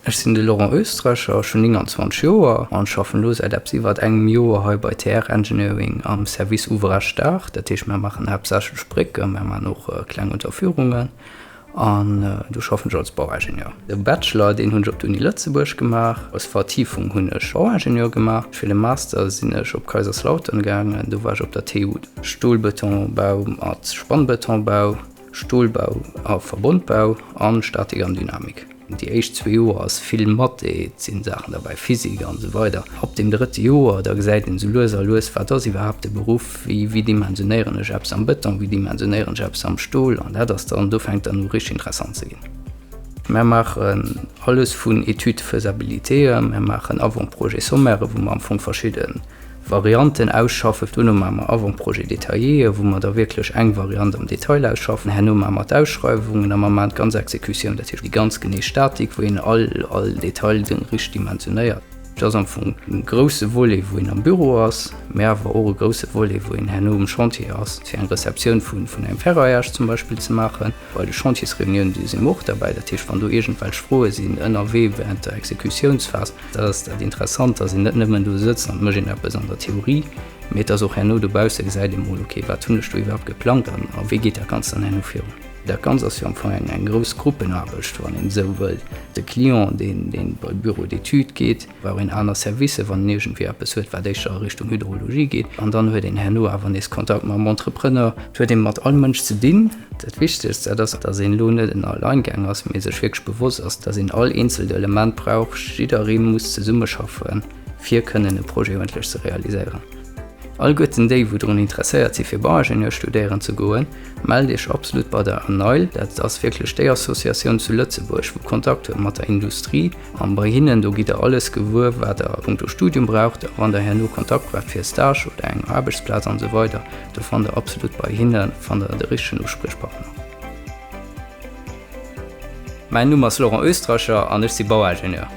Ech sinn de Laurent Oestreicher, ech hunn 29 Joer an schaffen elo säit eppes iwwert engem Joer hei bei TR Engineering am Service Ouvrage d'art. Dat heescht, mär maachen haaptsächlech Brécken, mär maachen och kleng Unterführungen an do schaffen ech als Bauingenieur. De Bachelor, deen hunn ech op der Uni Lëtzebuerg gemaach. Als Vertiefung hunn ech Bauingenieur gemaach. Fir de Master sinn ech op Kaiserslautern gaangen, do war ech op der TU. Stolbetonbau mat Spannbetonbau. Stolbau a Verbundbau an Statik an Dynamik. Déi éischt zwee Joer ass vill Mathé, et sinn Saachen derbäi, Physik an esou weider. Ab dem drëtte Joer, da gesäit een esou lues a lues, wat ass iwwerhaapt de Beruff, wéi wéi dimensionéieren ech eppes am Bëton, wéi dimensionéieren ech eppes am Stol an dat ass dann, do fänkt dann u richteg interessant ze ginn. Mär maachen alles vun Études de faisabilité, mär maachen Avant-projets sommaires, wou mer am Fong verschidde Varianten ausschaffen. Dono maache mer Avant-projets détailléë, wou mer da wierklech eng Variant am Detail ausschaffen. Herno maache mer d'Ausschreiwungen a mer maachen d'ganz Exekutioun, dat heescht déi ganz genee Statik, wou een all, all Detail richteg dimensionéiert. Et ass am Fong e grousse Volet, wou een am Büro ass, mä awer och e grousse Volet, wou een herno um Chantier ass, fir eng Receptioun vun engem Ferraillage zum Beispill ze maachen. Bei de Chantiersreuniounen, do si mer och derbäi. Dat heescht, wann do iergendwelch Froe sinn ënnerwee während der Exekutiounsphas, dat ass dat Interessant, dass een net nëmmen do sëtzt an et mécht een eppes an der Theorie, mee dass och herno dobausse gesäit ee mol, okay, wat hunn ech do iwwerhaapt geplangt an a wéi geet dat Ganzt dann herno virun. Dat Ganzt ass jo am Fong eng eng grouss Gruppenaarbecht, wann een esou wëllt. De Client, deen deen bei Bureau d'études geet, brauch een aner Servicer, wann en iergendwéi eppes huet, wat éischter a Richtung Hydrologie geet. An dann huet een herno awer nees Kontakt mam Entrepreneur. Et huet ee mat all Mënsch ze dinn. Dat Wichtegst, dat ass, dass een elo net en Alleingang ass, mee sech wierklech bewosst ass, dass een all eenzelt Element brauch. Jidderee muss zesummeschaffen, fir kënnen e Projet uerdentlech ze realiséieren. Alleguerten déi, wou drun interesséiert si fir Bauingenieur studéieren ze goen, mellt iech absolut bei der ANEIL. Dat ass wierklech déi Associatioun zu Lëtzebuerg, wou Kontakt huet mat der Industrie. An bei hinnen, do gitt der alles gewuer, wat der a punkto Studium braucht. A wann der herno Kontakt braucht fir e Stage oder eng Aarbechtsplaz an esou weider, do fannt der absolut bei hinne fannt der de richtegen Uspriechpartner. Mäin Numm ass Laurent Oestreicher an ech si Bauingenieur.